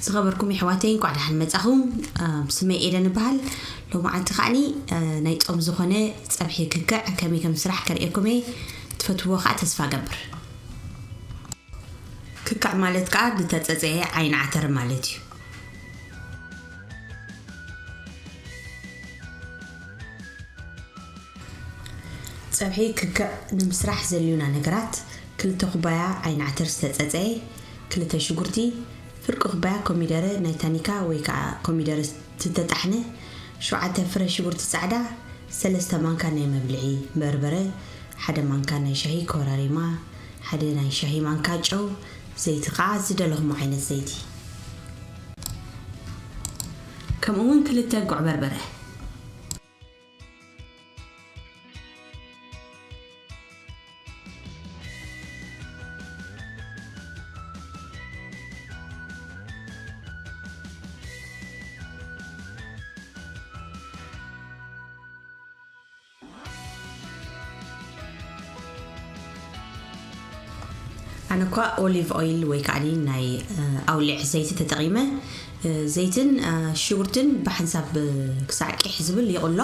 ዝኸበርኩም የሕዋተይ፣ እንኳዕ ደሓን መጻኹም። ኣም፣ ስመይ ኤደን እበሃል። ሎማዓንቲ ከዓኒ፣ እ፣ ናይ ጾም ዝኾነ ጸብሒ ክክዕ ከመይ ከም ስራሕ ከርእየኩም እየ። ትፈትውዎ ከኣ ተስፋ እገብር። ክክዕ ማለት ከኣ ዝተጸጸየ ዓይኒ ዓተር ማለት እዩ። ጸብሒ ክክዕ ንምስራሕ ዘልዩና ነገራት፣ ክልተ ኩባያ ዓይኒ ዓተር ዝተጸጸየ፣ ክልተ ሽጉርቲ፣ ፍርቂ ኩባያ ኮሚደረ ናይ ታኒካ ወይ ከኣ ኮሚደረ ዝተጣሕነ፣ ሸውዓተ ፍረ ሽጉርቲ ጻዕዳ፣ ሰለስተ ማንካ ናይ መብልዒ በርበረ፣ ሓደ ማንካ ናይ ሻሂ ኮራሪማ፣ ሓደ ናይ ሻሂ ማንካ ጨው፣ ዘይቲ ከኣ ዝደለኹሞ ዓይነት ዘይቲ። ከምኡ እውን ክልተ ጉዕ በርበረ። ኣነ እኳ ኦሊቭ ኦይል ወይ ከዓኒ ናይ፣ እ፣ ኣውሊዕ ዘይቲ ተጠቒመ፣ እ፣ ዘይትን፣ እ፣ ሽጉርትን ብሓንሳብ፣ እ፣ ክሳዕ ቂሕ ዝብል ይቕሎ።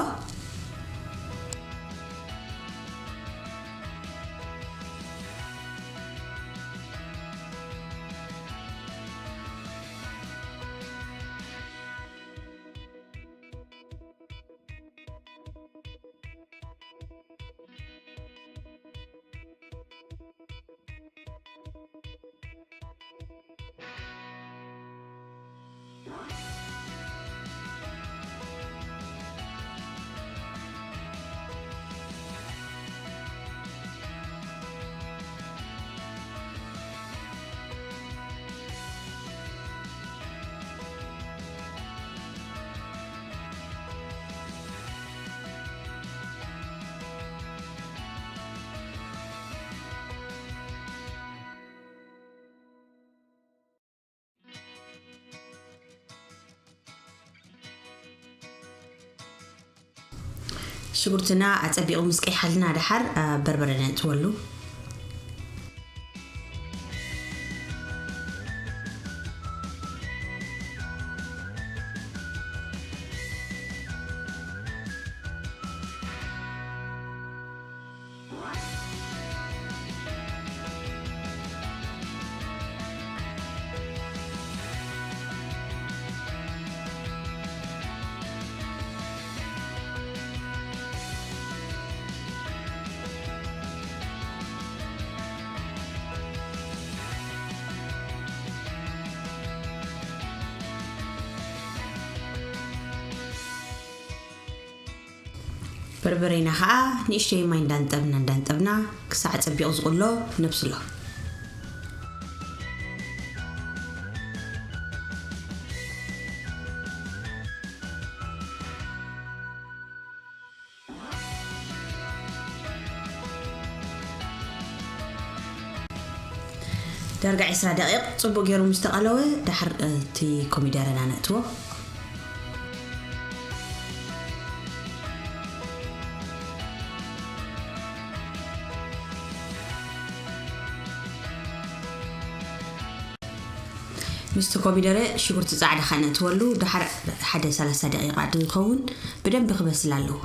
ሽጉርትና ኣጸቢቑ ምስ ቀይሓልና ደሓር፣ እ፣ በርበረ ነእትወሉ። በርበሬና ኸኣ ንእሽተይ ማይ እንዳንጠብና፣ እንዳንጠብና ክሳዕ ጸቢቑ ዝቕሎ ነብስሎ። ዳርጋ ዕስራ ደቂቕ ጽቡቕ ገይሩ ምስ ተቐለወ፣ ደሓር እቲ ኮሚደረና ነእትዎ። ምስቲ ኮሚደረ ሽጉርቲ ጻዕዳ ከነእትወሉ፣ ደሓር ሓደ ሰላሳ ደቂቓ ዝኸውን ብደንቢ ክበስል ኣለዎ።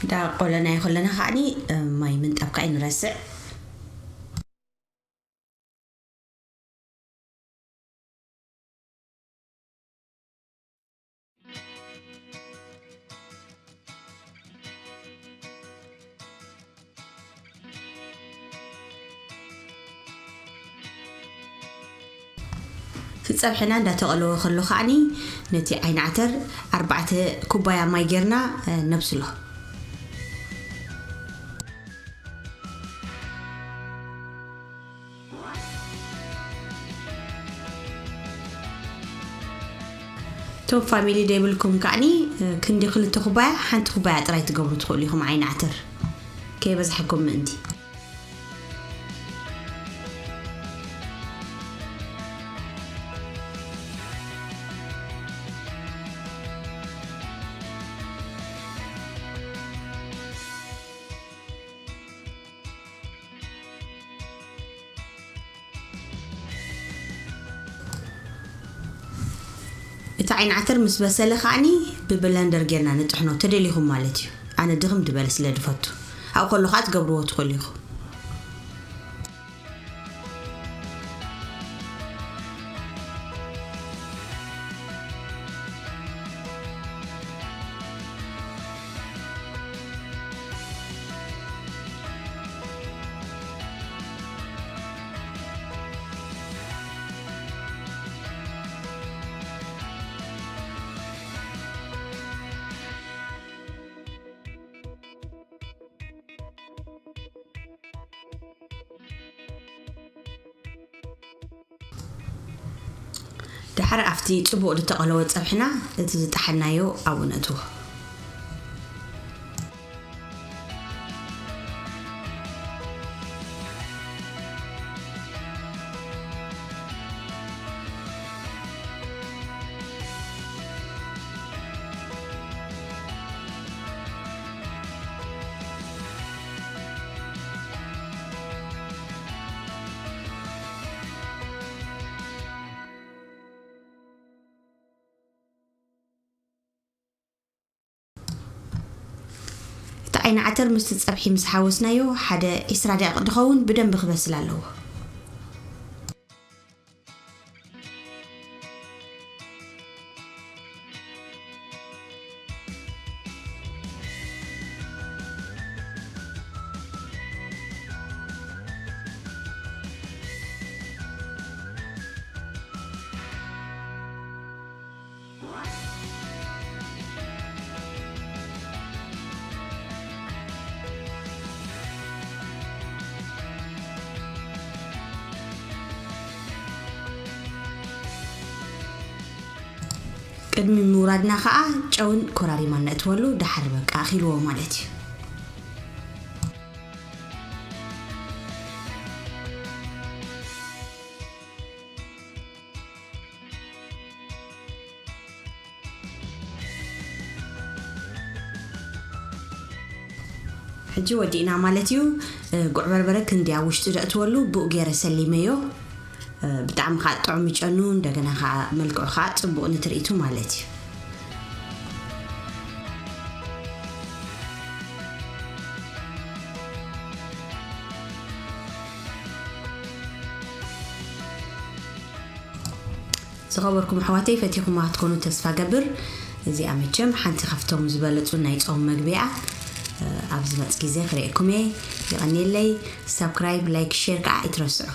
እንዳ ቆለናዮ ከለና ከዓኒ፣ እ፣ ማይ ምንጣብ ከኣ ኣይንረስዕ። እቲ ጸብሕና እንዳተቐለወ ከሎ ከዓኒ ነቲ ዓይኒ ዓተር ኣርባዕተ ኩባያ ማይ ጌርና፣ እ፣ ነብስሎ። እቶም ፋሚሊ ዘይብልኩም ከዓኒ ክንዲ ክልተ ኩባያ ሓንቲ ኩባያ ጥራይ ትገብሩ ትኽእሉ ኢኹም ዓይኒ ዓተር ከይበዝሐኩም ምእንቲ። እቲ ዓይኒ ዓተር ምስ በሰለ ከዓኒ ብብለንደር ጌርና ንጥሕኖ ተደሊኹም ማለት እዩ። ኣነ ድኽም ዝበለ ስለ ድፈቱ ኣብኡ ከሎ ከዓ ትገብርዎ ትኽእሉ ኢኹም። ድሓር ኣብቲ ጽቡቕ ዝተቐለወ ጸብሕና እቲ ዝጠሓናዮ ኣብኡ ነእትዎ። እቲ ዓይኒ ዓተር ምስቲ ጸብሒ ምስ ሓወስናዮ ሓደ ዒስራ ደቂቕ ድኸውን ብደንቢ ክበስል ኣለዎ። ቅድሚ ምውራድና ከዓ ጨውን ኮራሪማን ነእትወሉ፣ ደሓር በቃ ኣኺልዎ ማለት እዩ። ሕጂ ወዲእና ማለት እዩ። ጉዕ በርበረ ክንዲ ኣብ ውሽጢ ዘእትወሉ ብኡ ገይረ ሰሊመዮ። ብጣዕሚ ከዓ ጥዑም ይጨኑ፣ እንደገና ከዓ መልክዑ ከዓ ፅቡቕ ንትርኢቱ ማለት እዩ። ዝኸበርኩም ኣሕዋተይ፣ ፈቲኹማ ክትኮኑ ተስፋ ገብር። እዚኣ መቸም ሓንቲ ካብቶም ዝበለጹ ናይ ጾም መግቢያ። ኣብ ዝመጽእ ግዜ ክርእየኩም እየ። የቐንየለይ። ሳብስክራይብ፣ ላይክ፣ ሼር ከዓ ኣይትረስዑ።